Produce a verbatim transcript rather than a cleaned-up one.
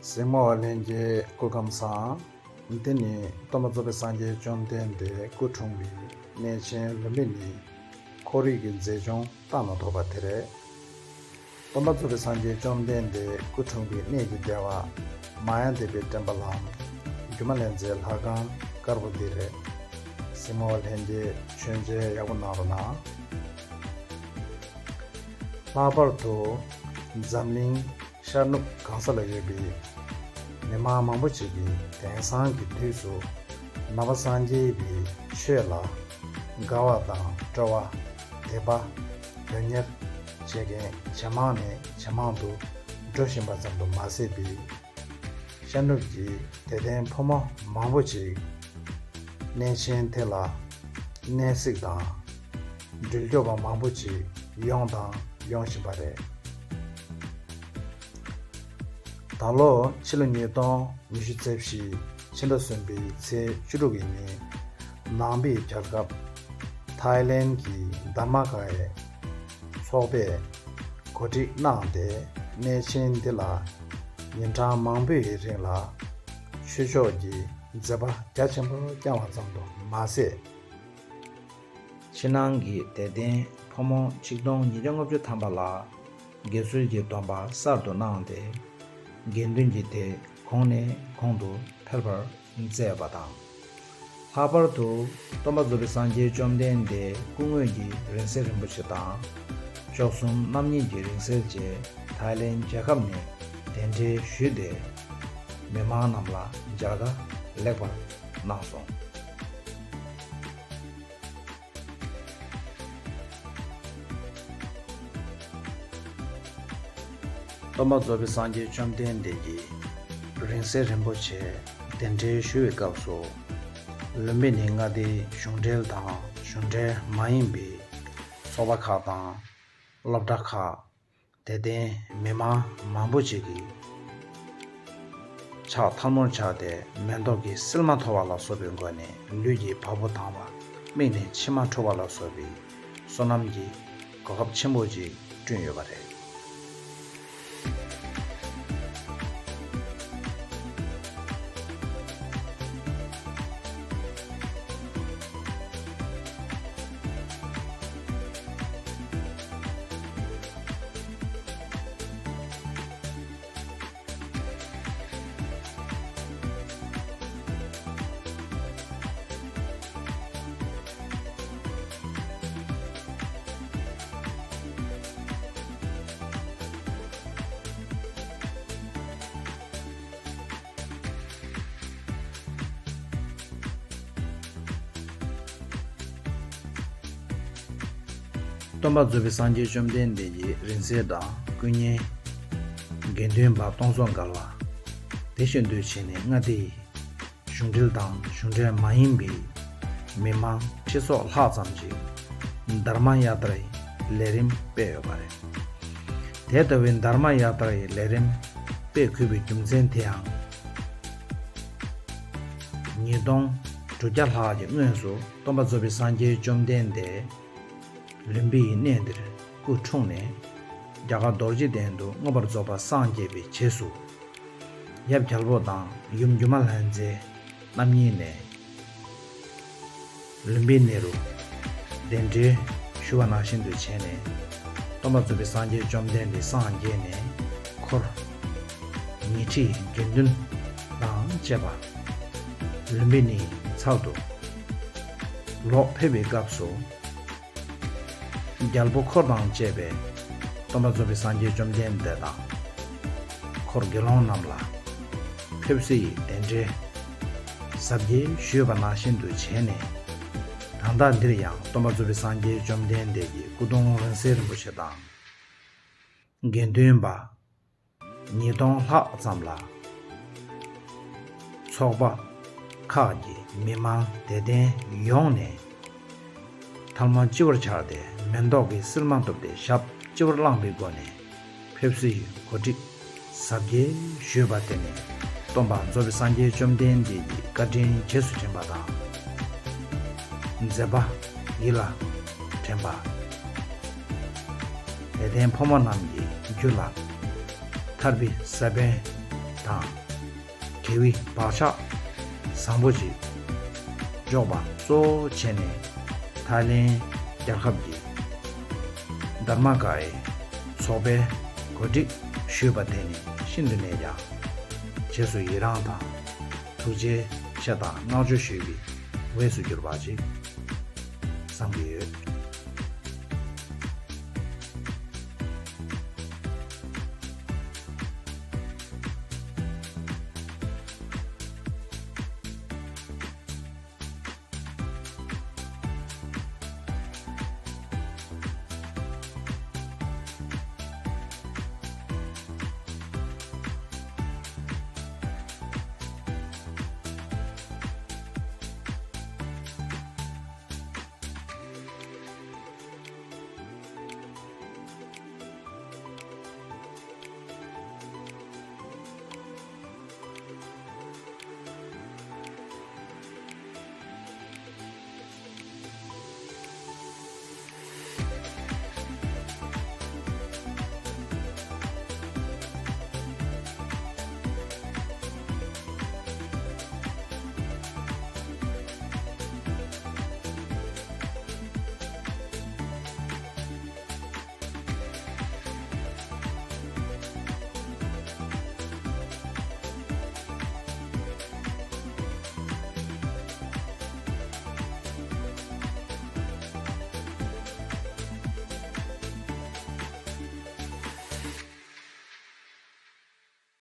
གཟིགས་མོ་བ་ལྷན་རྒྱས་སྐུ་ཁམས་བཟང་། འདི་ནི་སྟོན་པ་རྫོགས་པའི་སངས་རྒྱས་བཅོམ་ལྡན་འདས་སྐུ་འཁྲུངས་པའི་གནས་ཆེན་ལུམ་བི་ནིའི་ཁོར་ཡུག་གི་མཛེས་ལྗོངས་རྟགས་མ་ཐོབ་པ་དེ་རེད། སྟོན་པ་རྫོགས་པའི་སངས་རྒྱས་བཅོམ་ལྡན་འདས་སྐུ་འཁྲུངས་པའི་གནས་ཀྱི་ལྟེ་བ་མ་ཡ་དེ་པའི་དྲན་པ་ལམ་སྒྱུ་མ་ལྷ་མཛེས་ལྷ་ཁང་དཀར་པོ་འདི་རེད། གཟིགས་མོ་བ་ལྷན་རྒྱས་མཆོད་མཇལ་ཡག་པོ་གནང་རོགས་གནང་། ལྷག་པར་དུ་འཛམ་གླིང་ཤར་ནུབ་གང་ས་ལ་ཡོད་པའི་མི་མང་མང་པོ་ཅིག་གིས་དེང་སང་གི་དུས་སུ་ནང་པ་སངས་རྒྱས་པའི་ཆོས་ལ་དགའ་བ་དང་སྤྲོ་བ། དད་པ། དོན་གཉེར་བྱེད་མཁན་ཇེ་མང་ནས་ཇེ་མང་དུ་འགྲོ་བཞིན་པ་ཙམ་དུ་མ་ཟད་པའི་ཤར་ནུབ་ཀྱི་དད་ལྡན་ཕོ་མོ་མང་པོ་ཅིག་གནས་ཆེན་དེ་ལ་གནས་གཟིགས་དང་འགྲུལ་སྐྱོད་པ་མང་པོ་ཅིག་ཡོང་དང་ཡོང་བཞིན་པ་རེད། ད་ལོ་ཕྱི་ལོ་ཉིས་སྟོང་ཉི་ཤུ་རྩ་བཞི་ཕྱི་ཟླ་གསུམ་པའི་ཚེས་བཅུ་དྲུག་གི་ཉིན་ནང་པའི་རྒྱལ་ཁབ་ཐའི་ལེན་གྱི་དྷར་མ་ཀ་ཡའི་ཚོགས་པས་གོ་སྒྲིག་གནང་སྟེ་གནས་ཆེན་འདི་ལ་ཉིན་གྲངས་མང་པོའི་རིང་ལ་ཆོས་ཕྱོགས་ཀྱི་མཛད་པ་རྒྱ་ཆེན་པོ་བསྐྱངས་པ་ཙམ་དུ་མ་ཟད། ཕྱི་ནང་གི་དད་ལྡན་ཕོ་མོ་ཆིག་སྟོང་ཉིས་བརྒྱ་ལྔ་བཅུ་ཐམ་པ་ལ་དགེ་ཚུལ་གྱི་སྡོམ་པ་གསར་དུ་གནང་སྟེ། དགེ་འདུན་གྱི་སྡེ་གོང་ནས་གོང་དུ་འཕེལ་བར་མཛད་པ་དང་། ལྷག་པར་དུ་སྟོན་པ་རྫོགས་པའི་སངས་རྒྱས་བཅོམ་ལྡན་འདས་སྐུ་དངོས་ཀྱི་རིང་བསྲེལ་རིན་པོ་ཆེ་དང་། མཆོག་གསུམ་རྣམ་གཉིས་ཀྱི་རིང་བསྲེལ་བཅས་ཐའི་ལེན་རྒྱལ་ཁབ་ནས་གདན་འདྲེན་ཞུས་ཏེ། མི་མང་རྣམས་ལ་མཇལ་ཁ་ལེགས་པར་གནང་སོང་། སྟོན་པ་རྫོགས་པའི་སངས་རྒྱས་བཅོམ་ལྡན་འདས་ཀྱི་རིང་བསྲེལ་རིན་པོ་ཆེ་གདན་འདྲེན་ཞུ་བའི་སྐབས་སུ། ལུམ་བི་ནི་མངའ་སྡེའི་གཞུང་འབྲེལ་དང་གཞུང་འབྲེལ་མ་ཡིན་པའི་ཚོགས་པ་ཁག་དང་སློབ་གྲྭ་ཁག་དད་ལྡན་མི་མང་མང་པོ་ཅིག་གིས་ཕྱག་ཐལ་མོར་བཅར་ཏེ་མེ་ཏོག་གི་སིལ་མ་ཐོར་བ་ལ་སོགས་པའི་སྒོ་ནས་ལུས་ཀྱི་བ་སྤུ་ལྡང་བ། མིག་ནས་མཆི་མ་འཁྲུག་པ་ལ་སོགས་པའི་བསོད་ནམས་ཀྱི་གོ་སྐབས་ཆེན་པོ་ཅིག་བསྐྲུན་ཡོད་པ་རེད། སྟོན་པ་རྫོགས་པའི་སངས་རྒྱས་བཅོམ་ལྡན་འདས་ཀྱི་རིང་བསྲེལ་དང་སྐུ་བརྙན། དགེ་འདུན་པ་སྟོང་ཚོ་འགལ་བ། དེ་བཞིན་དུ་བྱས་ནས་མངའ་སྡེའི་གཞུང་འབྲེལ་དང་གཞུང་འབྲེལ་མ་ཡིན་པའི་མི་མང་ཁྲི་ཚོ་ལྷག་ཙམ་ཞིག་དྷརྨ་ཡ་ཏྲའི་ལས་རིམ་སྤེལ་ཡོད་པ་རེད། དེ་ལྟ་བུའི་དྷརྨ་ཡ་ཏྲའི་ལས་རིམ་སྤེལ་དགོས་པའི་རྒྱུ་མཚན་དེའང་། ཉིས་སྟོང་དྲུག་བརྒྱ་ལྷག་གི་སྔོན་སུ་སྟོན་པ་རྫོགས་པའི་སངས་རྒྱས་བཅོམ་ལྡན་འདས་ལུམ་བི་ཡི་གནས་འདིར་སྐུ་འཁྲུངས་ནས། རྒྱ་གར་རྡོ་རྗེ་གདན་དུ་མངོན་པར་རྫོགས་པར་སངས་རྒྱས་པའི་རྗེས་སུ། ཡབ་རྒྱལ་པོ་དང་ཡུམ་སྒྱུ་མ་ལྷ་མཛེས་རྣམ་གཉིས་ནས་ལུམ་བི་ནི་རུ་གདན་འདྲེན་ཞུ་བ་ནང་བཞིན་དུ་བྱས་ནས། སྟོན་པ་རྫོགས་པའི་སངས་རྒྱས་བཅོམ་ལྡན་འདས་སངས་རྒྱས་ནས་འཁོར་ཉི་ཁྲི་དགེ་འདུན་དང་བཅས་པ་ལུམ་བི་ནིའི་ཚབ་ཏུ་ལོག་ཕེབས་པའི་སྐབས་སུ། རྒྱལ་པོ་འཁོར་དང་བཅས་པས་སྟོན་པ་རྫོགས་པའི་སངས་རྒྱས་བཅོམ་ལྡན་འདས་དང་། འཁོར་དགེ་སློང་རྣམས་ལ་ཕེབས་བསུ་ཡི་གདན་འདྲེན་གཟབ་རྒྱས་ཞུས་པ་ནང་བཞིན་དུ་བྱས་ནས། ད་ལྟ་འདིར་ཡང་སྟོན་པ་རྫོགས་པའི་སངས་རྒྱས་བཅོམ་ལྡན་འདས་ཀྱི་སྐུ་གདུང་རིང་བསྲེལ་རིན་པོ་ཆེ་དང་། དགེ་འདུན་པ་ཉིས་སྟོང་ལྷག་ཙམ་ལ། ཚོགས་པ་ཁག་གི་མི་མང་དད་ལྡན་ཡོངས་ནས་ཐལ་མོ་སྤྱི་བོར་འཕྱར་ཏེ་མེ་ཏོག་གི་སིལ་མ་བཏབ་སྟེ་ཞབས་སྤྱི་བོར་བླངས་པའི་སྒོ་ནས་ཕེབས་བསུ་ཡི་གོ་སྒྲིག་གཟབ་རྒྱས་ཞུས་པ་དེ་ནི་སྟོན་པ་རྫོགས་པའི་སངས་རྒྱས་བཅོམ་ལྡན་འདས་ཀྱི་བཀའ་དྲིན་རྗེས་སུ་དྲན་པ་དང་། མཛད་པ་ཡིད་ལ་དྲན་པ། དད་ལྡན་ཕོ་མོ་རྣམས་ཀྱི་རྒྱུད་ལ་ཐར་པའི་ས་བོན་ དང་། དགེ་བའི་བག་ཆགས་བཟང་པོ་ཅིག་འཇོག་པ་གཙོ་བོ་བྱས་ནས། ཐའི་ལེན་རྒྱལ་ཁབ་ཀྱི་དྷརྨ་ཀ་ཡའི་ཚོགས་པའི་གོ་སྒྲིག་ཞུས་པ་དེ་ནི་ཤིན་ཏུ་ནས་ཀྱང་རྗེས་སུ་ཡི་རང་དང་། ཐུགས་རྗེ་ཆེ་དང་བསྔགས་བརྗོད་ཞུས་པའི་འོས་སུ་གྱུར་པ་ཅིག་བསམ་གྱི་ཡོད།